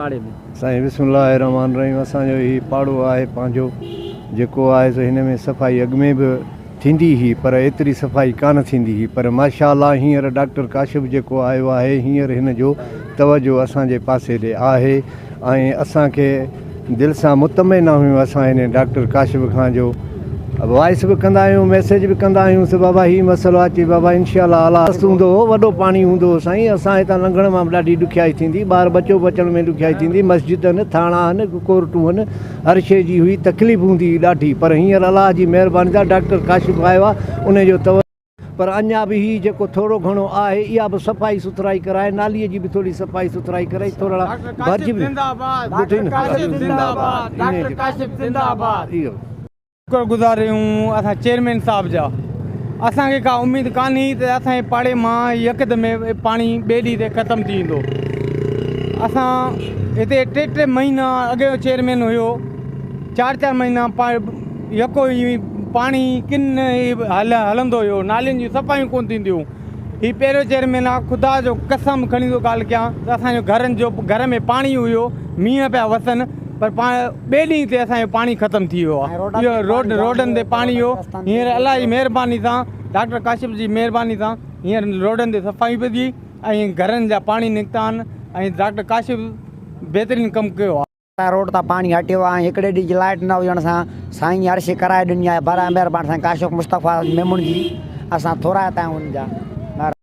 پاڙي ۾. سائين بسم الله الرحمٰن الرحيم اسان جو هي پاڙو آهي پنهنجو جيڪو آهي سو هن ۾ صفائي اڳ ۾ به ٿيندي هئي پر ايتري صفائي ڪانه ٿيندي هئي پر ماشاء الله هينئر ڊاڪٽر ڪاشف جيڪو آيو آهي هينئر هن جو توجه اسان جي پاسي ڏي آهي ۽ اسان کي دل سان مطمئن آهيون اسان هن ڊاڪٽر ڪاشف کان جو وائس به ڪندا آهيون ميسيج به ڪندا آهيون سو بابا هي مسئلو آهي چي بابا انشاء الله اعليٰ مست هوندو هو وڏو پاڻي هوندو هو سائين اسان هتان لنگهڻ مان به ڏاڍي ڏکيائي ٿيندي ٻار ٻچو به اچڻ ۾ ڏکيائي ٿيندي مسجد آهن ٿاڻا آهن ڪورٽون آهن هر شيء جي هئي تڪليف هوندي هئي ڏاڍي پر هينئر الله جي مهرباني سان ڊاڪٽر ڪاشف آيو آهي ان جو توجه پر اڃا به هي جيڪو ٿورو گهڻو آهي اها به صفائي سٿرائي ڪرائي ناليء جي به ٿوري صفائي سٿرائي ڪرائي ٿورڙا ڀرجي به ڏٺي نه اهو. شڪر گذار آهيون اسان چيئرمين صاحب جا اسان کي ڪا اميد ڪانه هئي ته اسان جي پاڙي مان يڪدم پاڻي ٻئي ڏينهن تي ختم ٿي ويندو اسان هتي ٽي ٽي مهينا اڳيون چيئرمين هيو چار چار مهينا يڪو ئي پاڻي ڪن هل هلندو هيو نالين جون صفايون ڪونه ٿينديون هي پهريون چيئرمين آ خدا جو قسم کڻي ٿو ڳالهه ڪيان ته اسان جو گهرن جو گهر ۾ پاڻي هيو مينهن پيا وسن پر پاڻ ٻئي ڏينهن تي اسان جو پاڻي ختم ٿي ويو آ اهو روڊ روڊن تي پاڻي هيو هينئر الله جي مهرباني سان ڊاڪٽر ڪاشف جي مهرباني سان هينئر روڊن تي صفايون پئي ٿي ۽ گهرن جا پاڻي نڪتا آهن ۽ ڊاڪٽر ڪاشف بهترين ڪم ڪيو آ. روڊ تان پاڻي هٽيو آهي ۽ هڪڙي ڏينهن جي لائٽ نه هجڻ سان سائين هر شي ڪرائي ڏني آهي براء مهرباني سائين ڪاشف مصطفيٰ ميمڻ جي اسان ٿورائتا آهيون ان جا.